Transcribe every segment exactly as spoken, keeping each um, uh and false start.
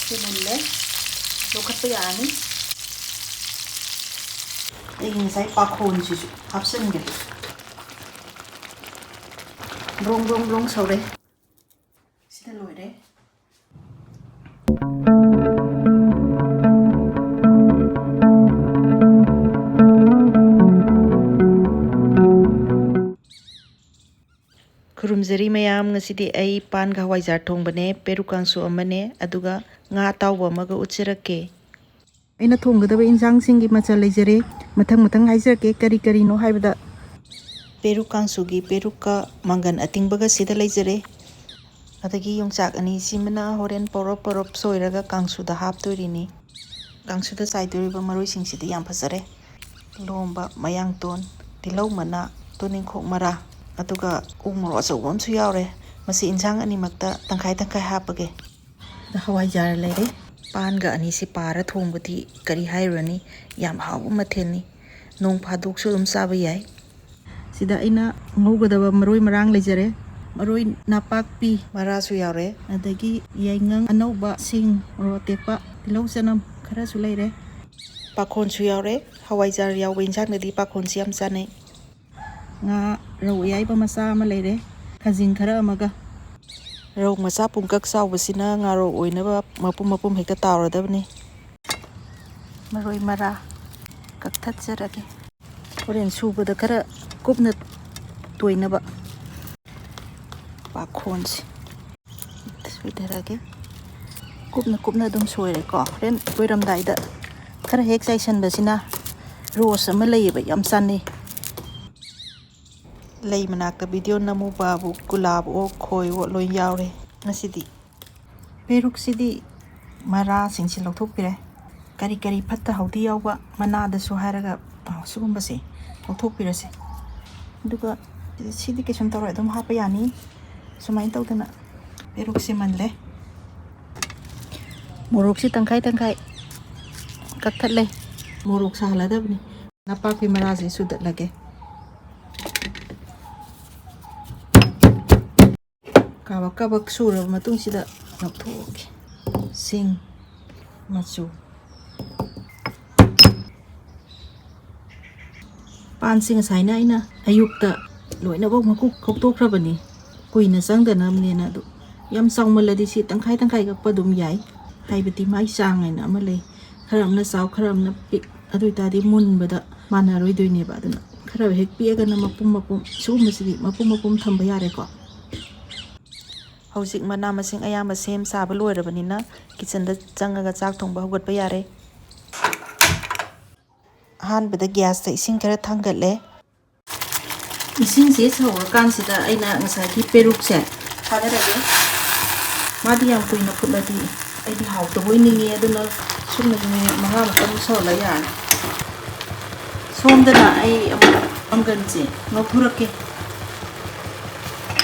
ꯁꯤ ꯃꯨꯜꯂꯦ, ꯂꯧꯈꯠꯄ ꯌꯥꯔꯅꯤ꯫ ꯑꯩꯒꯤ ꯉꯁꯥꯏ ꯄꯥꯈꯣꯟꯁꯤꯁꯨ ꯍꯥꯞꯆꯤꯟꯒꯦ꯫ ꯕ꯭ꯔꯣꯡ ꯕ꯭ꯔꯣꯡ ꯕ꯭ꯔꯣꯡ ꯁꯧꯔꯦ꯫ ꯁꯤꯗ ꯂꯣꯏꯔꯦ꯫ ꯈꯨꯔꯨꯝꯖꯔꯤ ꯃꯌꯥꯝ, ꯉꯁꯤꯗꯤ ꯑꯩ ꯄꯥꯟꯒ ꯍꯋꯥꯏꯖꯥꯔ ꯊꯣꯡꯕꯅꯦ, ꯄꯦꯔꯨꯛ ꯀꯥꯡꯁꯨ ꯑꯃꯅꯦ, ꯑꯗꯨꯒ ꯉꯥ ꯑꯇꯥꯎꯕ ꯑꯃꯒ ꯎꯠꯆꯔꯛꯀꯦ꯫ ꯑꯩꯅ ꯊꯣꯡꯒꯗꯕ ꯏꯟꯁꯥꯡꯁꯤꯡꯒꯤ ꯃꯆꯜ ꯂꯩꯖꯔꯦ, ꯃꯊꯪ ꯃꯊꯪ ꯍꯥꯏꯖꯔꯛꯀꯦ ꯀꯔꯤ ꯀꯔꯤꯅꯣ ꯍꯥꯏꯕꯗ꯫ ꯄꯦꯔꯨꯛ ꯀꯥꯡꯁꯨꯒꯤ ꯄꯦꯔꯨꯛꯀ ꯃꯪꯒꯟ ꯑꯇꯤꯡꯕꯒ ꯁꯤꯗ ꯂꯩꯖꯔꯦ꯫ ꯑꯗꯒꯤ ꯌꯣꯡꯆꯥꯛ ꯑꯅꯤꯁꯤꯃꯅ ꯍꯣꯔꯦꯟ ꯄꯧꯔꯞ ꯄꯧꯔꯞ ꯁꯣꯏꯔꯒ ꯀꯥꯡꯁꯨꯗ ꯍꯥꯞꯇꯣꯔꯤꯅꯤ꯫ ꯀꯥꯡꯁꯨꯗ ꯆꯥꯏꯗꯣꯔꯤꯕ ꯃꯔꯣꯏꯁꯤꯡꯁꯤꯗꯤ ꯌꯥꯝ ꯐꯖꯔꯦ꯫ ꯂꯣꯝꯕ, ꯃꯌꯥꯡꯇꯣꯟ, ꯇꯤꯜꯍꯧ ꯃꯅꯥ, ꯇꯨꯅꯤꯡꯈꯣꯛ ꯃꯔꯥ, ꯑꯗꯨꯒ ꯎ ꯃꯣꯔꯣꯛ ꯑꯆꯧꯕ ꯑꯃꯁꯨ ꯌꯥꯎꯔꯦ꯫ ꯃꯁꯤ ꯏꯟꯁꯥꯡ ꯑꯅꯤꯃꯛꯇ ꯇꯪꯈꯥꯏ ꯇꯪꯈꯥꯏ ꯍꯥꯞꯄꯒꯦ꯫ ꯑꯗ ꯍꯋꯥꯏꯖꯥꯔ ꯂꯩꯔꯦ꯫ ꯄꯥꯟꯒ ꯑꯅꯤꯁꯤ ꯄꯥꯔ ꯊꯣꯡꯕꯗꯤ ꯀꯔꯤ ꯍꯥꯏꯔꯨꯔꯅꯤ, ꯌꯥꯝ ꯍꯥꯎꯕ ꯃꯊꯦꯜꯅꯤ꯫ ꯅꯣꯡ ꯐꯥꯗꯣꯛꯁꯨ ꯑꯗꯨꯝ ꯆꯥꯕ ꯌꯥꯏ꯫ ꯁꯤꯗ ꯑꯩꯅ ꯉꯧꯒꯗꯕ ꯃꯔꯣꯏ ꯃꯔꯥꯡ ꯂꯩꯖꯔꯦ꯫ ꯃꯔꯣꯏ ꯅꯥꯄꯥꯛꯄꯤ, ꯃꯔꯥꯁꯨ ꯌꯥꯎꯔꯦ꯫ ꯑꯗꯒꯤ ꯌꯥꯏꯉꯪ ꯑꯅꯧꯕ, ꯁꯤꯡ, ꯃꯣꯔꯣꯛ ꯑꯇꯦꯛꯄ, ꯇꯤꯜꯍꯧ ꯆꯅꯝ ꯈꯔꯁꯨ ꯂꯩꯔꯦ꯫ ꯄꯥꯈꯣꯟꯁꯨ ꯌꯥꯎꯔꯦ꯫ ꯍꯋꯥꯏꯖꯥꯔ ꯌꯥꯎꯕ ꯏꯟꯁꯥꯡꯗꯗꯤ ꯄꯥꯈꯣꯟꯁꯤ ꯌꯥꯝ ꯆꯥꯅꯩ꯫ ꯉꯥ ꯔꯧ ꯑꯌꯥꯏꯕ ꯃꯆꯥ ꯑꯃ ꯂꯩꯔꯦ, ꯈꯥꯖꯤꯡ ꯈꯔ ꯑꯃꯒ꯫ ꯔꯧ ꯃꯆꯥ ꯄꯨꯡꯀꯛ ꯆꯥꯎꯕꯁꯤꯅ ꯉꯥꯔꯧ ꯑꯣꯏꯅꯕ ꯃꯄꯨꯝ ꯃꯄꯨꯝ ꯍꯦꯛꯇ ꯇꯥꯎꯔꯗꯕꯅꯤ꯫ ꯃꯔꯣꯏ ꯃꯔꯥ ꯀꯛꯊꯠꯆꯔꯒꯦ꯫ ꯍꯣꯔꯦꯟ ꯁꯨꯕꯗ ꯈꯔ ꯀꯨꯞꯅ ꯇꯣꯏꯅꯕ꯫ ꯄꯥꯈꯣꯟꯁꯦ ꯁꯣꯏꯊꯔꯒꯦ꯫ ꯀꯨꯞꯅ ꯀꯨꯞꯅ ꯑꯗꯨꯝ ꯁꯣꯏꯔꯦꯀꯣ꯫ ꯍꯣꯔꯦꯟ ꯂꯣꯏꯔꯝꯗꯥꯏꯗ ꯈꯔ ꯍꯦꯛ ꯆꯥꯏꯁꯟꯕꯁꯤꯅ ꯔꯣꯁ ꯑꯃ ꯂꯩꯌꯦꯕ, ꯌꯥꯝ ꯆꯥꯟꯅꯩ꯫ ꯂꯩ ꯃꯅꯥꯛꯇ ꯚꯤꯗꯤꯑꯣ ꯅꯝꯃꯨꯕꯕꯨ ꯒꯨꯂꯥꯞ ꯑꯣ ꯈꯣꯏ ꯑꯣ ꯂꯣꯏ ꯌꯥꯎꯔꯦ ꯉꯁꯤꯗꯤ꯫ ꯄꯦꯔꯨꯛꯁꯤꯗꯤ ꯃꯔꯥꯁꯤꯡꯁꯤ ꯂꯧꯊꯣꯛꯄꯤꯔꯦ꯫ ꯀꯔꯤ ꯀꯔꯤ ꯐꯠꯇ ꯍꯥꯎꯊꯤ ꯌꯥꯎꯕ ꯃꯅꯥꯗꯁꯨ ꯍꯥꯏꯔꯒ, ꯑ, ꯁꯤꯒꯨꯝꯕꯁꯦ ꯂꯧꯊꯣꯛꯄꯤꯔꯁꯦ꯫ ꯑꯗꯨꯒ ꯁꯤꯗꯤ ꯀꯩꯁꯨꯝ ꯇꯧꯔꯣꯏ, ꯑꯗꯨꯝ ꯍꯥꯞꯄ ꯌꯥꯅꯤ꯫ ꯁꯨꯃꯥꯏꯅ ꯇꯧꯗꯅ ꯄꯦꯔꯨꯛꯁꯦ ꯃꯜꯂꯦ꯫ ꯃꯣꯔꯣꯛꯁꯦ ꯇꯪꯈꯥꯏ ꯇꯪꯈꯥꯏ ꯀꯛꯊꯠꯂꯦ꯫ ꯃꯣꯔꯣꯛ ꯁꯥꯍꯜꯂꯗꯕꯅꯤ꯫ ꯅꯄꯥꯛꯄꯤ ꯃꯔꯥꯁꯦ ꯁꯨꯗꯠꯂꯒꯦ꯫ ꯀꯥꯕꯛ ꯀꯥꯕꯛ ꯁꯨꯔꯕ ꯃꯇꯨꯡꯁꯤꯗ ꯂꯧꯊꯣꯛꯑꯒꯦ꯫ ꯁꯤꯡ, ꯃꯆꯨ꯫ ꯄꯥꯟꯁꯦ ꯉꯁꯥꯏꯅ ꯑꯩꯅ ꯑꯌꯨꯛꯇ ꯂꯣꯏꯅꯃꯛ ꯃꯀꯨ ꯈꯣꯛꯇꯣꯛꯈ꯭ꯔꯕꯅꯤ, ꯀꯨꯏꯅ ꯆꯪꯗꯅꯕꯅꯦꯅ꯫ ꯑꯗꯨ ꯌꯥꯝ ꯆꯥꯎꯃꯜꯂꯗꯤ ꯁꯤ ꯇꯪꯈꯥꯏ ꯇꯪꯈꯥꯏ ꯀꯛꯄ ꯑꯗꯨꯝ ꯌꯥꯏ, ꯍꯥꯏꯕꯗꯤ ꯃꯥꯏ ꯆꯥꯡ ꯍꯥꯏꯅ ꯑꯃ ꯂꯩ, ꯈꯔ ꯑꯃꯅ ꯆꯥꯎ, ꯈꯔ ꯑꯃꯅ ꯄꯤꯛ꯫ ꯑꯗꯨ ꯑꯣꯏꯇꯥꯔꯗꯤ ꯃꯨꯟꯕꯗ ꯃꯥꯟꯅꯔꯣꯏꯗꯣꯏꯅꯦꯕ꯫ ꯑꯗꯨꯅ ꯈꯔ ꯍꯦꯛ ꯄꯤꯛꯑꯒꯅ ꯃꯄꯨꯝ ꯃꯄꯨꯝ, ꯁꯤꯒꯨꯝꯕꯁꯤꯗꯤ ꯃꯄꯨꯝ ꯃꯄꯨꯝ ꯊꯝꯕ ꯌꯥꯔꯦꯀꯣ꯫ ꯍꯧꯖꯤꯛ ꯃꯅꯥ ꯃꯁꯤꯡ ꯑꯌꯥꯝꯕ ꯁꯦꯝ ꯁꯥꯕ ꯂꯣꯏꯔꯕꯅꯤꯅ ꯀꯤꯠꯆꯟꯗ ꯆꯪꯉꯒ ꯆꯥꯛ ꯊꯣꯡꯕ ꯍꯧꯒꯠꯄ ꯌꯥꯔꯦ꯫ ꯑꯍꯥꯟꯕꯗ ꯒ꯭ꯌꯥꯁꯇ ꯏꯁꯤꯡ ꯈꯔ ꯊꯥꯡꯒꯠꯂꯦ꯫ ꯏꯁꯤꯡꯁꯦ ꯁꯧꯔꯀꯥꯟꯁꯤꯗ ꯑꯩꯅ ꯉꯁꯥꯏꯒꯤ ꯄꯦꯔꯨꯛꯁꯦ ꯊꯥꯗꯔꯒꯦ꯫ ꯃꯥꯗꯤ ꯌꯥꯝ ꯀꯨꯏꯅ ꯐꯨꯠꯂꯗꯤ ꯑꯩꯗꯤ ꯍꯥꯎꯇꯕ ꯑꯣꯏꯅꯤꯡꯉꯤ, ꯑꯗꯨꯅ ꯁꯨꯞꯅꯒꯤ ꯃꯤꯅꯤꯠ ꯃꯉꯥꯃꯨꯛꯇꯪ ꯁꯧꯍꯜꯂ ꯌꯥꯔꯅꯤ꯫ ꯁꯣꯝꯗꯅ ꯑꯩ ꯑꯃꯨꯛ ꯃꯪꯒꯟꯁꯦ ꯉꯧꯊꯣꯔꯛꯀꯦ꯫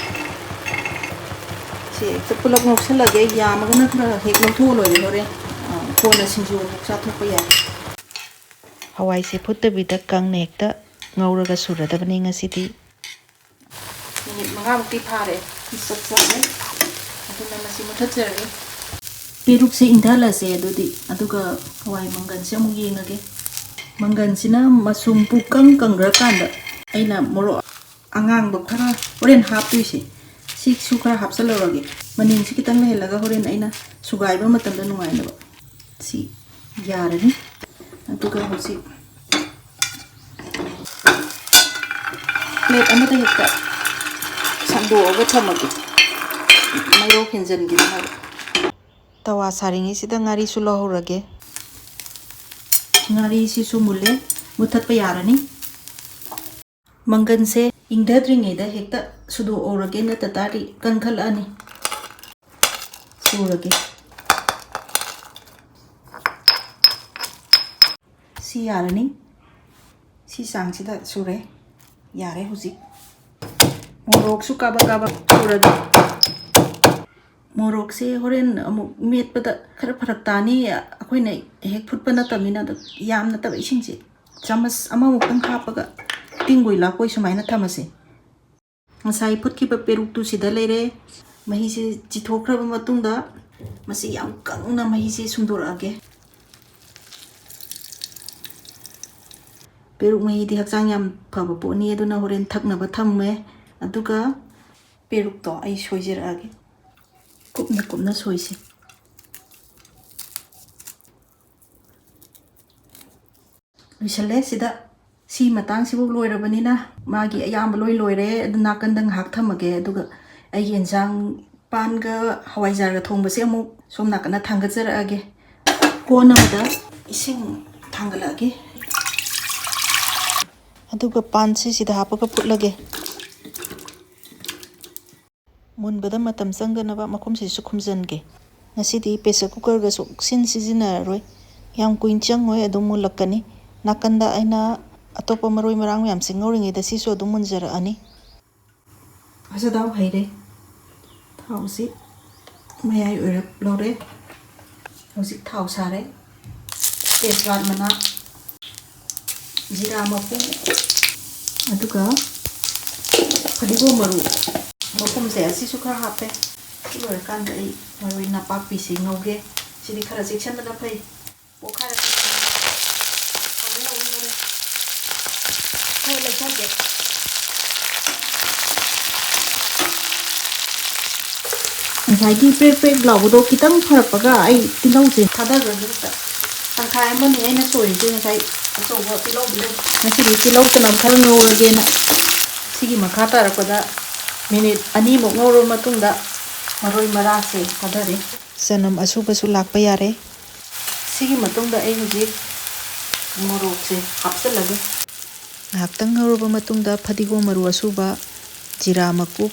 ꯁꯤ ꯍꯦꯛꯇ ꯄꯨꯂꯞ ꯉꯧꯁꯜꯂꯒꯦ, ꯌꯥꯝꯃꯒꯅ ꯈꯔ ꯍꯦꯛ ꯂꯧꯊꯣꯛꯑ ꯂꯣꯏꯔꯦ, ꯍꯣꯔꯦꯟ, ꯑ, ꯀꯣꯟꯅ ꯁꯤꯡꯖꯨ ꯑꯃꯨꯛ ꯆꯥꯊꯣꯛꯄ ꯌꯥꯏ꯫ ꯍꯋꯥꯏꯁꯦ ꯐꯨꯠꯇꯕꯤꯗ ꯀꯪꯅ ꯍꯦꯛꯇ ꯉꯧꯔꯒ ꯁꯨꯔꯗꯕꯅꯤ ꯉꯁꯤꯗꯤ꯫ ꯃꯤꯅꯤꯠ ꯃꯉꯥꯃꯨꯛꯇꯤ ꯐꯥꯔꯦ꯫ ꯆꯞ ꯆꯥꯔꯦ꯫ ꯑꯗꯨꯅ ꯃꯁꯤ ꯃꯨꯊꯠꯆꯔꯒꯦ꯫ ꯄꯦꯔꯨꯛꯁꯦ ꯏꯪꯊꯍꯜꯂꯁꯦ ꯑꯗꯨꯗꯤ, ꯑꯗꯨꯒ ꯍꯋꯥꯏ ꯃꯪꯒꯟꯁꯦ ꯑꯃꯨꯛ ꯌꯦꯡꯉꯒꯦ꯫ ꯃꯪꯒꯟꯁꯤꯅ ꯃꯆꯨꯝ ꯄꯨꯀꯪ ꯀꯪꯈ꯭ꯔꯀꯥꯟꯗ ꯑꯩꯅ ꯃꯣꯔꯣꯛ ꯑꯉꯥꯡꯕ ꯈꯔ ꯍꯣꯔꯦꯟ ꯍꯥꯞꯇꯣꯏꯁꯦ, ꯁꯤꯁꯨ ꯈꯔ ꯍꯥꯞꯆꯜꯂꯨꯔꯒꯦ꯫ ꯃꯅꯤꯟꯁꯤ ꯈꯤꯇꯪ ꯂꯩꯍꯜꯂꯒ ꯍꯣꯔꯦꯟ ꯑꯩꯅ ꯁꯨꯒꯥꯏꯕ ꯃꯇꯝꯗ ꯅꯨꯡꯉꯥꯏꯅꯕ꯫ ꯁꯤ ꯌꯥꯔꯅꯤ꯫ ꯑꯗꯨꯒ ꯍꯧꯖꯤꯛ ꯄ꯭ꯂꯦꯠ ꯑꯃꯗ ꯍꯦꯛꯇ ꯁꯟꯗꯣꯛꯑꯒ ꯊꯝꯃꯒꯦ, ꯃꯩꯔꯧ ꯍꯦꯟꯖꯟꯈꯤꯅꯕ꯫ ꯇꯋꯥ ꯁꯥꯔꯤꯉꯩꯁꯤꯗ ꯉꯥꯔꯤꯁꯨ ꯂꯧꯍꯧꯔꯒꯦ꯫ ꯉꯥꯔꯤꯁꯤꯁꯨ ꯃꯨꯜꯂꯦ, ꯃꯨꯊꯠꯄ ꯌꯥꯔꯅꯤ꯫ ꯃꯪꯒꯟꯁꯦ ꯏꯪꯊꯗ꯭ꯔꯤꯉꯩꯗ ꯍꯦꯛꯇ ꯁꯨꯗꯣꯛꯍꯧꯔꯒꯦ, ꯅꯠꯇ ꯇꯥꯔꯗꯤ ꯀꯟꯈꯠꯂꯛꯑꯅꯤ꯫ ꯁꯨꯔꯒꯦ꯫ ꯁꯤ ꯌꯥꯔꯅꯤ꯫ ꯁꯤ ꯆꯥꯡꯁꯤꯗ ꯁꯨꯔꯦ꯫ ꯌꯥꯔꯦ ꯍꯧꯖꯤꯛ꯫ ꯃꯣꯔꯣꯛꯁꯨ ꯀꯥꯕꯛ ꯀꯥꯕꯛ ꯁꯨꯔꯒꯦ꯫ ꯃꯣꯔꯣꯛꯁꯦ ꯍꯣꯔꯦꯟ ꯑꯃꯨꯛ ꯃꯦꯠꯄꯗ ꯈꯔ ꯐꯔꯛ ꯇꯥꯅꯤ, ꯑꯩꯈꯣꯏꯅ ꯍꯦꯛ ꯐꯨꯠꯄ ꯅꯠꯇꯕꯅꯤꯅ꯫ ꯑꯗꯣ ꯌꯥꯝ ꯅꯠꯇꯕ, ꯏꯁꯤꯡꯁꯦ ꯆꯥꯃꯁ ꯑꯃꯃꯨꯛꯇꯪ ꯍꯥꯞꯄꯒ ꯇꯤꯡꯒꯣꯏ ꯂꯥꯛꯄꯣꯏ ꯁꯨꯃꯥꯏꯅ ꯊꯝꯃꯁꯦ꯫ ꯉꯁꯥꯏ ꯐꯨꯠꯈꯤꯕ ꯄꯦꯔꯨꯛꯇꯨ ꯁꯤꯗ ꯂꯩꯔꯦ꯫ ꯃꯍꯤꯁꯦ ꯆꯤꯊꯣꯛꯈ꯭ꯔꯕ ꯃꯇꯨꯡꯗ ꯃꯁꯤ ꯌꯥꯝ ꯀꯪꯅ ꯃꯍꯤꯁꯦ ꯁꯨꯝꯗꯣꯔꯛꯑꯒꯦ꯫ ꯄꯦꯔꯨꯛ ꯃꯍꯤꯗꯤ ꯍꯛꯆꯥꯡ ꯌꯥꯝ ꯐꯕ ꯄꯣꯠꯅꯤ, ꯑꯗꯨꯅ ꯍꯣꯔꯦꯟ ꯊꯛꯅꯕ ꯊꯝꯃꯦ꯫ ꯑꯗꯨꯒ ꯄꯦꯔꯨꯛꯇꯣ ꯑꯩ ꯁꯣꯏꯖꯔꯛꯑꯒꯦ꯫ ꯀꯨꯞꯅ ꯀꯨꯞꯅ ꯁꯣꯏꯁꯤ꯫ ꯂꯣꯏꯁꯜꯂꯦ꯫ ꯁꯤꯗ ꯁꯤ ꯃꯇꯥꯡꯁꯤꯐꯥꯎ ꯂꯣꯏꯔꯕꯅꯤꯅ ꯃꯥꯒꯤ ꯑꯌꯥꯝꯕ ꯂꯣꯏ ꯂꯣꯏꯔꯦ꯫ ꯑꯗꯨ ꯅꯥꯀꯟꯗ ꯉꯥꯏꯍꯥꯛ ꯊꯝꯃꯒꯦ꯫ ꯑꯗꯨꯒ ꯑꯩꯒꯤ ꯑꯦꯟꯁꯥꯡ ꯄꯥꯟꯒ ꯍꯋꯥꯏꯖꯥꯔꯒ ꯊꯣꯡꯕꯁꯦ ꯑꯃꯨꯛ ꯁꯣꯝ ꯅꯥꯀꯟꯗ ꯊꯥꯡꯒꯠꯆꯔꯛꯑꯒꯦ꯫ ꯀꯣꯟ ꯑꯃꯗ ꯏꯁꯤꯡ ꯊꯥꯡꯒꯠꯂꯛꯑꯒꯦ꯫ ꯑꯗꯨꯒ ꯄꯥꯟꯁꯤ ꯁꯤꯗ ꯍꯥꯞꯄꯒ ꯐꯨꯠꯂꯒꯦ꯫ ꯃꯨꯟꯕꯗ ꯃꯇꯝ ꯆꯪꯗꯅꯕ ꯃꯈꯨꯝꯁꯤꯁꯨ ꯈꯨꯝꯖꯤꯟꯒꯦ꯫ ꯉꯁꯤꯗꯤ pressure cookerꯒ ꯁꯨꯡꯁꯤꯟ ꯁꯤꯖꯤꯟꯅꯔꯔꯣꯏ꯫ ꯌꯥꯝ ꯀꯨꯏꯅ ꯆꯪꯉꯣꯏ, ꯑꯗꯨꯝ ꯃꯨꯜꯂꯛꯀꯅꯤ꯫ ꯅꯥꯀꯟꯗ ꯑꯩꯅ ꯑꯇꯣꯞꯄ ꯃꯔꯣꯏ ꯃꯔꯥꯡ ꯃꯌꯥꯝꯁꯦ ꯉꯧꯔꯤꯉꯩꯗ ꯁꯤꯁꯨ ꯑꯗꯨꯝ ꯃꯨꯟꯖꯔꯛꯑꯅꯤ꯫ ꯑꯆꯥꯊꯥꯎ ꯍꯩꯔꯦ꯫ ꯊꯥꯎꯁꯤ ꯃꯌꯥꯏ ꯑꯣꯏꯔꯞ ꯂꯧꯔꯦ꯫ ꯍꯧꯖꯤꯛ ꯊꯥꯎ ꯁꯥꯔꯦ꯫ ꯇꯦꯖꯄꯥꯠ ꯃꯅꯥ, ꯖꯤꯔꯥ ꯃꯄꯨꯝ, ꯑꯗꯨꯒ ꯐꯗꯤꯒꯣꯝ ꯃꯔꯨ ꯃꯄꯨꯝꯁꯦ ꯑꯁꯤꯁꯨ ꯈꯔ ꯍꯥꯞꯄꯦ꯫ ꯁꯤ ꯂꯣꯏꯔꯀꯥꯟꯗ ꯑꯩ ꯃꯔꯣꯏ ꯅꯄꯥꯛꯄꯤꯁꯤ ꯉꯧꯒꯦ꯫ ꯁꯤꯗꯤ ꯈꯔ ꯆꯦꯛꯁꯤꯟꯕꯅ ꯐꯩ꯫ ꯄꯣꯛꯈꯥꯏꯔꯛꯀꯅꯤ꯫ ꯍꯧꯔꯦ, ꯍꯧꯔꯦ, ꯍꯧꯔꯦ꯫ ꯈꯔ ꯂꯩꯊꯒꯦ꯫ ꯉꯁꯥꯏꯒꯤ ꯄ꯭ꯔꯦꯛ ꯄ꯭ꯔꯦꯛ ꯂꯥꯎꯕꯗꯣ ꯈꯤꯇꯪ ꯐꯔꯛꯄꯒ ꯑꯩ ꯇꯤꯜꯍꯧꯁꯦ ꯊꯥꯗꯈ꯭ꯔꯒꯦ ꯍꯦꯛꯇ꯫ ꯇꯪꯈꯥꯏ ꯑꯃꯅꯤ ꯑꯩꯅ ꯁꯣꯏꯔꯤꯁꯦ ꯉꯁꯥꯏ ꯑꯆꯧꯕ ꯇꯤꯜꯍꯧꯗꯨꯗ꯫ ꯉꯁꯤꯗꯤ ꯇꯤꯜꯍꯧ ꯆꯅꯝ ꯈꯔ ꯉꯧꯔꯒꯦꯅ ꯁꯤꯒꯤ ꯃꯈꯥ ꯇꯥꯔꯛꯄꯗ ꯃꯤꯅꯤꯠ ꯑꯅꯤꯃꯨꯛ ꯉꯧꯔꯕ ꯃꯇꯨꯡꯗ ꯃꯔꯣꯏ ꯃꯔꯥꯁꯦ ꯊꯥꯗꯔꯦ꯫ ꯆꯅꯝ ꯑꯁꯨꯕꯁꯨ ꯂꯥꯛꯄ ꯌꯥꯔꯦ꯫ ꯁꯤꯒꯤ ꯃꯇꯨꯡꯗ ꯑꯩ ꯍꯧꯖꯤꯛ ꯃꯣꯔꯣꯛꯁꯦ ꯍꯥꯞꯆꯤꯜꯂꯒꯦ꯫ ꯉꯥꯏꯍꯥꯛꯇꯪ ꯉꯧꯔꯕ ꯃꯇꯨꯡꯗ ꯐꯗꯤꯒꯣꯝ ꯃꯔꯨ ꯑꯁꯨꯕ, ꯖꯤꯔꯥ ꯃꯀꯨꯞ,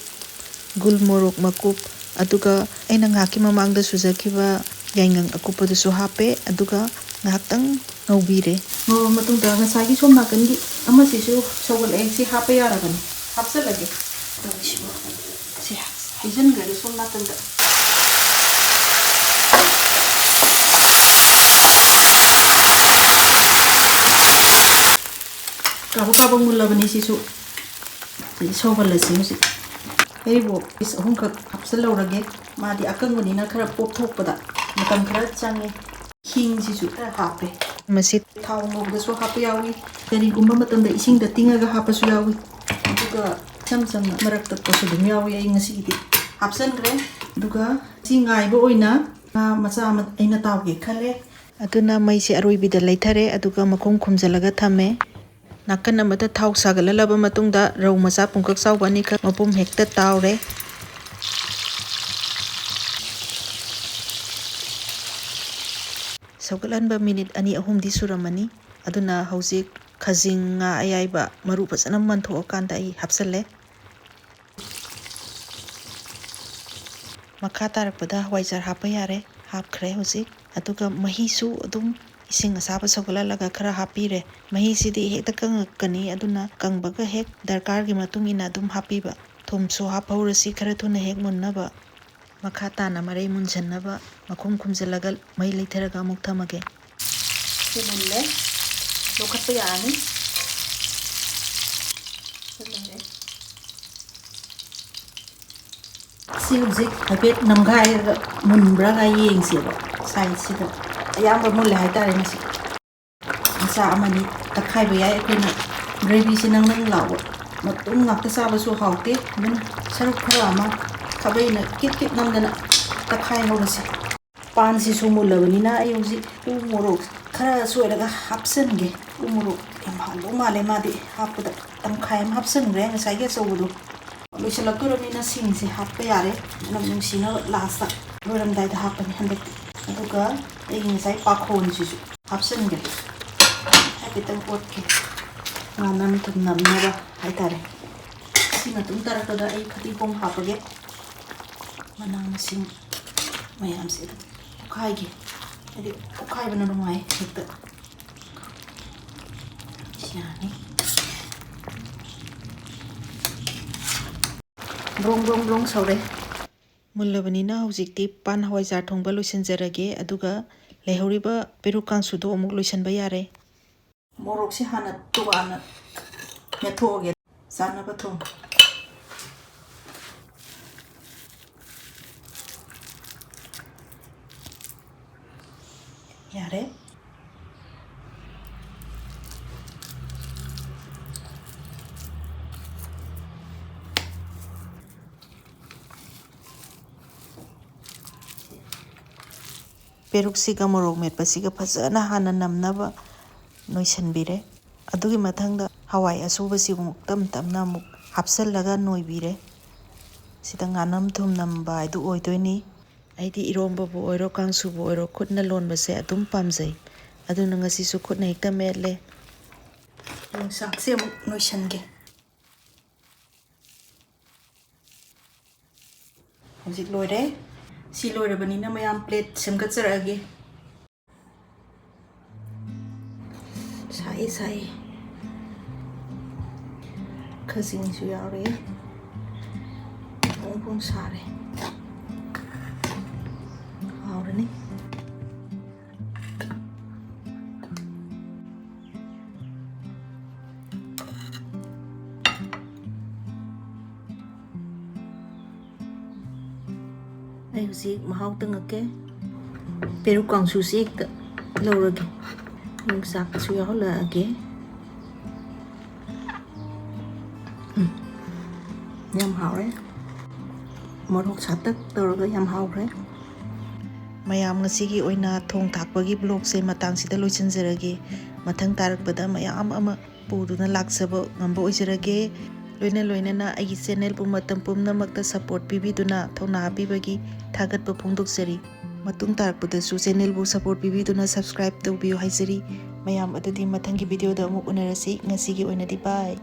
ꯒꯨꯜ ꯃꯣꯔꯣꯛ ꯃꯀꯨꯞ, ꯑꯗꯨꯒ ꯑꯩꯅ ꯉꯥꯏꯍꯥꯛꯀꯤ ꯃꯃꯥꯡꯗ ꯁꯨꯖꯈꯤꯕ ꯌꯥꯏꯉꯪ ꯑꯀꯨꯞꯄꯗꯨꯁꯨ ꯍꯥꯞꯄꯦ꯫ ꯑꯗꯨꯒ ꯉꯥꯏꯍꯥꯛꯇꯪ ꯉꯧꯕꯤꯔꯦ꯫ ꯉꯧꯔꯕ ꯃꯇꯨꯡꯗ ꯉꯁꯥꯏꯒꯤ ꯁꯣꯝ ꯅꯥꯀꯟꯒꯤ ꯑꯃꯁꯤꯁꯨ ꯁꯧꯒꯠꯂꯛꯑꯦ꯫ ꯁꯤ ꯍꯥꯞꯄ ꯌꯥꯔꯕꯅꯤ꯫ ꯍꯥꯞꯆꯤꯜꯂꯒꯦ꯫ ꯇꯧꯔꯤꯁꯤꯕꯣ꯫ ꯁꯤ ꯍꯩꯖꯤꯟꯈ꯭ꯔꯒꯦ ꯁꯣꯝ ꯅꯥꯀꯟꯗ꯫ ꯀꯥꯕꯛ ꯀꯥꯕꯛ ꯃꯨꯜꯂꯕꯅꯤ ꯁꯤꯁꯨ꯫ ꯁꯤ ꯁꯧꯍꯜꯂꯁꯤ ꯍꯧꯖꯤꯛ꯫ ꯍꯩꯔꯤꯕꯣꯞ piece ꯑꯍꯨꯝꯈꯛ ꯍꯥꯞꯆꯤꯜꯍꯧꯔꯒꯦ꯫ ꯃꯥꯗꯤ ꯑꯀꯪꯕꯅꯤꯅ ꯈꯔ ꯄꯣꯞꯊꯣꯛꯄꯗ ꯃꯇꯝ ꯈꯔ ꯆꯪꯉꯦ꯫ ꯍꯤꯡꯁꯤꯁꯨ ꯈꯔ ꯍꯥꯞꯄꯦ꯫ ꯃꯁꯤ ꯊꯥꯎ ꯉꯧꯕꯗꯁꯨ ꯍꯥꯞꯄ ꯌꯥꯎꯏ, ꯀꯔꯤꯒꯨꯝꯕ ꯃꯇꯝꯗ ꯏꯁꯤꯡꯗ ꯇꯤꯡꯉꯒ ꯍꯥꯞꯄꯁꯨ ꯌꯥꯎꯏ, ꯑꯗꯨꯒ ꯏꯆꯝ ꯆꯝꯅ ꯃꯔꯛ ꯇꯠꯄꯁꯨ ꯑꯗꯨꯝ ꯌꯥꯎꯏ꯫ ꯑꯩ ꯉꯁꯤꯒꯤꯗꯤ ꯍꯥꯞꯆꯤꯟꯈ꯭ꯔꯦ꯫ ꯑꯗꯨꯒ ꯁꯤ ꯉꯥꯏꯕ ꯑꯣꯏꯅ ꯉꯥ ꯃꯆꯥ ꯑꯃ ꯑꯩꯅ ꯇꯥꯎꯒꯦ ꯈꯜꯂꯦ꯫ ꯑꯗꯨꯅ ꯃꯩꯁꯦ ꯑꯔꯣꯏꯕꯤꯗ ꯂꯩꯊꯔꯦ, ꯑꯗꯨꯒ ꯃꯈꯨꯝ ꯈꯨꯝꯖꯤꯜꯂꯒ ꯊꯝꯃꯦ꯫ ꯅꯥꯀꯟ ꯑꯃꯗ ꯊꯥꯎ ꯁꯥꯒꯠꯍꯜꯂꯕ ꯃꯇꯨꯡꯗ ꯔꯧ ꯃꯆꯥ ꯄꯨꯡꯀꯛ ꯆꯥꯎꯕ ꯑꯅꯤꯈꯛ ꯃꯄꯨꯝ ꯍꯦꯛꯇ ꯇꯥꯎꯔꯦ꯫ ꯁꯧꯒꯠꯍꯟꯕ ꯃꯤꯅꯤꯠ ꯑꯅꯤ ꯑꯍꯨꯝꯗꯤ ꯁꯨꯔꯝꯃꯅꯤ꯫ ꯑꯗꯨꯅ ꯍꯧꯖꯤꯛ ꯈꯖꯤꯡ ꯉꯥ ꯑꯌꯥꯏꯕ ꯃꯔꯨ ꯐꯖꯅ ꯃꯟꯊꯣꯛꯑꯀꯥꯟꯗ ꯑꯩ ꯍꯥꯞꯆꯜꯂꯦ꯫ ꯃꯈꯥ ꯇꯥꯔꯛꯄꯗ ꯍꯋꯥꯏꯖꯥꯔ ꯍꯥꯞꯄ ꯌꯥꯔꯦ꯫ ꯍꯥꯞꯈ꯭ꯔꯦ ꯍꯧꯖꯤꯛ꯫ ꯑꯗꯨꯒ ꯃꯍꯤꯁꯨ ꯑꯗꯨꯝ ꯏꯁꯤꯡ ꯑꯁꯥꯕ ꯁꯧꯒꯠꯍꯜꯂꯒ ꯈꯔ ꯍꯥꯞꯄꯤꯔꯦ꯫ ꯃꯍꯤꯁꯤꯗꯤ ꯍꯦꯛꯇ ꯀꯪꯉꯛꯀꯅꯤ, ꯑꯗꯨꯅ ꯀꯪꯕꯒ ꯍꯦꯛ ꯗꯔꯀꯥꯔꯒꯤ ꯃꯇꯨꯡ ꯏꯟꯅ ꯑꯗꯨꯝ ꯍꯥꯞꯄꯤꯕ꯫ ꯊꯨꯝꯁꯨ ꯍꯥꯞꯍꯧꯔꯁꯤ ꯈꯔ ꯊꯨꯅ ꯍꯦꯛ ꯃꯨꯟꯅꯕ꯫ ꯃꯈꯥ ꯇꯥꯅ ꯃꯔꯩ ꯃꯨꯟꯁꯟꯅꯕ ꯃꯈꯨꯝ ꯈꯨꯝꯖꯤꯜꯂꯒ ꯃꯩ ꯂꯩꯊꯔꯒ ꯑꯃꯨꯛ ꯊꯝꯃꯒꯦ꯫ ꯁꯤ ꯃꯨꯜꯂꯦ꯫ ꯂꯧꯈꯠꯄ ꯌꯥꯔꯅꯤ꯫ ꯁꯤ ꯂꯩꯔꯦ꯫ ꯁꯤ ꯍꯧꯖꯤꯛ ꯍꯥꯏꯐꯦꯠ ꯅꯝꯒꯥꯏꯔꯒ ꯃꯨꯟꯕ꯭ꯔꯥꯒ ꯌꯦꯡꯁꯦꯕ꯫ Sideꯁꯤꯗ ꯑꯌꯥꯝꯕ ꯃꯨꯜꯂꯦ ꯍꯥꯏꯇꯥꯔꯦ ꯉꯁꯤ꯫ ꯃꯆꯥ ꯑꯃꯅꯤ ꯇꯛꯈꯥꯏꯕ ꯌꯥꯏ꯫ ꯑꯩꯈꯣꯏꯅ gravyꯁꯦ ꯅꯪ ꯅꯪ ꯂꯥꯎꯕ ꯃꯇꯨꯝ ꯉꯥꯛꯇ ꯆꯥꯕꯁꯨ ꯍꯥꯎꯇꯦ, ꯑꯗꯨꯅ ꯁꯔꯨꯛ ꯈꯔ ꯑꯃ ꯈꯥꯕꯩꯅ ꯀꯤꯠ ꯀꯤꯠ ꯅꯝꯗꯅ ꯇꯛꯈꯥꯏ ꯍꯧꯔꯁꯤ꯫ ꯄꯥꯟꯁꯤꯁꯨ ꯃꯨꯜꯂꯕꯅꯤꯅ ꯑꯩ ꯍꯧꯖꯤꯛ ꯎ ꯃꯣꯔꯣꯛ ꯈꯔ ꯁꯣꯏꯔꯒ ꯍꯥꯞꯆꯤꯟꯒꯦ꯫ ꯎ ꯃꯣꯔꯣꯛ ꯌꯥꯝ ꯍꯥꯎꯗꯧ ꯃꯥꯜꯂꯦ ꯃꯥꯗꯤ꯫ ꯍꯥꯞꯄꯗ ꯇꯪꯈꯥꯏ ꯑꯃ ꯍꯥꯞꯆꯤꯟꯈ꯭ꯔꯦ ꯉꯁꯥꯏꯒꯤ ꯑꯆꯧꯕꯗꯣ꯫ ꯂꯣꯏꯁꯤꯜꯂꯛꯇꯣꯔꯕꯅꯤꯅ ꯁꯤꯡꯁꯦ ꯍꯥꯞꯄ ꯌꯥꯔꯦ꯫ ꯃꯅꯝ ꯅꯨꯡꯁꯤꯅꯕ lastꯇ, ꯂꯣꯏꯔꯝꯗꯥꯏꯗ ꯍꯥꯞꯄꯅꯤ ꯍꯟꯗꯛꯇꯤ꯫ ꯑꯗꯨꯒ ꯑꯩꯒꯤ ꯉꯁꯥꯏ ꯄꯥꯈꯣꯟꯁꯤꯁꯨ ꯍꯥꯞꯆꯤꯟꯒꯦ꯫ ꯍꯥꯏꯐꯦꯠꯇꯪ ꯑꯣꯠꯀꯦ꯫ ꯉꯥꯅꯝ ꯊꯨꯝꯅꯝꯅꯕ ꯍꯥꯏꯇꯥꯔꯦ꯫ ꯁꯤ ꯃꯇꯨꯡ ꯇꯥꯔꯛꯄꯗ ꯑꯩ ꯐꯗꯤꯒꯣꯝ ꯍꯥꯞꯄꯒꯦ꯫ ꯃꯅꯥ ꯃꯁꯤꯡ ꯃꯌꯥꯝꯁꯦ ꯑꯗꯨꯝ ꯑꯣꯠꯈꯥꯏꯒꯦ꯫ ꯍꯥꯏꯗꯤ ꯑꯣꯠꯈꯥꯏꯕꯅ ꯅꯨꯡꯉꯥꯏ ꯍꯦꯛꯇ꯫ ꯌꯥꯅꯤ꯫ ꯕ꯭ꯔꯣꯡ ꯕ꯭ꯔꯣꯡ ꯕ꯭ꯔꯣꯡ ꯁꯧꯔꯦ꯫ ꯃꯨꯜꯂꯕꯅꯤꯅ ꯍꯧꯖꯤꯛꯇꯤ ꯄꯥꯟ ꯍꯋꯥꯏꯖꯥꯔ ꯊꯣꯡꯕ ꯂꯣꯏꯁꯤꯟꯖꯔꯒꯦ, ꯑꯗꯨꯒ ꯂꯩꯍꯧꯔꯤꯕ ꯄꯦꯔꯨꯛ ꯀꯥꯡꯁꯨꯗꯣ ꯑꯃꯨꯛ ꯂꯣꯏꯁꯤꯟꯕ ꯌꯥꯔꯦ꯫ ꯃꯣꯔꯣꯛꯁꯦ ꯍꯥꯟꯅ ꯇꯣꯉꯥꯟꯅ ꯃꯦꯠꯊꯣꯛꯑꯒꯦ꯫ ꯆꯥꯅꯕ ꯊꯨꯝ꯫ ꯌꯥꯔꯦ꯫ ꯄꯦꯔꯨꯛꯁꯤꯒ ꯃꯣꯔꯣꯛ ꯃꯦꯠꯄꯁꯤꯒ ꯐꯖꯅ ꯍꯥꯟꯅ ꯅꯝꯅꯕ ꯅꯣꯏꯁꯤꯟꯕꯤꯔꯦ꯫ ꯑꯗꯨꯒꯤ ꯃꯊꯪꯗ ꯍꯋꯥꯏ ꯑꯁꯨꯕꯁꯤ ꯑꯃꯨꯛ ꯇꯞ ꯇꯞꯅ ꯑꯃꯨꯛ ꯍꯥꯞꯆꯤꯜꯂꯒ ꯅꯣꯏꯕꯤꯔꯦ꯫ ꯁꯤꯗ ꯉꯥꯅꯝ ꯊꯨꯝ ꯅꯝꯕ ꯍꯥꯏꯗꯨ ꯑꯣꯏꯗꯣꯏꯅꯤ꯫ ꯑꯩꯗꯤ ꯏꯔꯣꯝꯕꯕꯨ ꯑꯣꯏꯔꯣ, ꯀꯥꯡꯁꯨꯕꯨ ꯑꯣꯏꯔꯣ, ꯈꯨꯠꯅ ꯂꯣꯟꯕꯁꯦ ꯑꯗꯨꯝ ꯄꯥꯝꯖꯩ꯫ ꯑꯗꯨꯅ ꯉꯁꯤꯁꯨ ꯈꯨꯠꯅ ꯍꯦꯛꯇ ꯃꯦꯠꯂꯦ꯫ ꯌꯣꯡꯆꯥꯛꯁꯦ ꯑꯃꯨꯛ ꯅꯣꯏꯁꯟꯒꯦ꯫ ꯍꯧꯖꯤꯛ ꯂꯣꯏꯔꯦ꯫ ꯁꯤ ꯂꯣꯏꯔꯕꯅꯤꯅ ꯃꯌꯥꯝ ꯄ꯭ꯂꯦꯠ ꯁꯦꯝꯒꯠꯆꯔꯛꯑꯒꯦ꯫ ꯁꯥꯏ, ꯁꯥꯏ꯫ ꯈꯖꯤꯡꯁꯨ ꯌꯥꯎꯔꯦ꯫ ꯐꯣꯡ ꯐꯣꯡ ꯁꯥꯔꯦ꯫ ꯍꯥꯎꯔꯅꯤ꯫ ꯑꯩ ꯍꯧꯖꯤꯛ ꯃꯍꯥꯎ ꯇꯪꯉꯛꯀꯦ꯫ ꯄꯦꯔꯨꯛ ꯀꯥꯡꯁꯨꯁꯤ ꯍꯦꯛꯇ ꯂꯧꯔꯒꯦ꯫ ꯌꯣꯡꯆꯥꯛꯁꯨ ꯌꯥꯎꯍꯜꯂꯛꯑꯒꯦ꯫ ꯎꯝ, ꯌꯥꯝ ꯍꯥꯎꯔꯦ꯫ ꯃꯣꯔꯣꯛ ꯁꯥꯇꯛ ꯇꯧꯔꯒ ꯌꯥꯝ ꯍꯥꯎꯈ꯭ꯔꯦ꯫ ꯃꯌꯥꯝ, ꯉꯁꯤꯒꯤ ꯑꯣꯏꯅ ꯊꯣꯡ ꯊꯥꯛꯄꯒꯤ ꯕ꯭ꯂꯣꯒꯁꯦ ꯃꯇꯥꯡꯁꯤꯗ ꯂꯣꯏꯁꯤꯟꯖꯔꯒꯦ꯫ ꯃꯊꯪ ꯇꯥꯔꯛꯄꯗ ꯃꯌꯥꯝ ꯑꯃ ꯄꯨꯗꯨꯅ ꯂꯥꯛꯆꯕ ꯉꯝꯕ ꯑꯣꯏꯖꯔꯒꯦ꯫ ꯂꯣꯏꯅ ꯂꯣꯏꯅꯅ ꯑꯩꯒꯤ ꯆꯦꯅꯦꯜꯕꯨ ꯃꯇꯝ ꯄꯨꯝꯅꯃꯛꯇ ꯁꯄꯣꯔꯠ ꯄꯤꯕꯤꯗꯨꯅ ꯊꯧꯅꯥ ꯍꯥꯞꯄꯤꯕꯒꯤ ꯊꯥꯒꯠꯄ ꯐꯣꯡꯗꯣꯛꯆꯔꯤ꯫ ꯃꯇꯨꯡ ꯇꯥꯔꯛꯄꯗꯁꯨ ꯆꯦꯅꯦꯜꯕꯨ ꯁꯄꯣꯔꯠ ꯄꯤꯕꯤꯗꯨꯅ ꯁꯕꯁꯀ꯭ꯔꯥꯏꯕ ꯇꯧꯕꯤꯌꯨ ꯍꯥꯏꯖꯔꯤ꯫ ꯃꯌꯥꯝ, ꯑꯗꯨꯗꯤ ꯃꯊꯪꯒꯤ ꯚꯤꯗꯤꯑꯣꯗ ꯑꯃꯨꯛ ꯎꯅꯔꯁꯤ꯫ ꯉꯁꯤꯒꯤ ꯑꯣꯏꯅꯗꯤ ꯕꯥꯏ꯫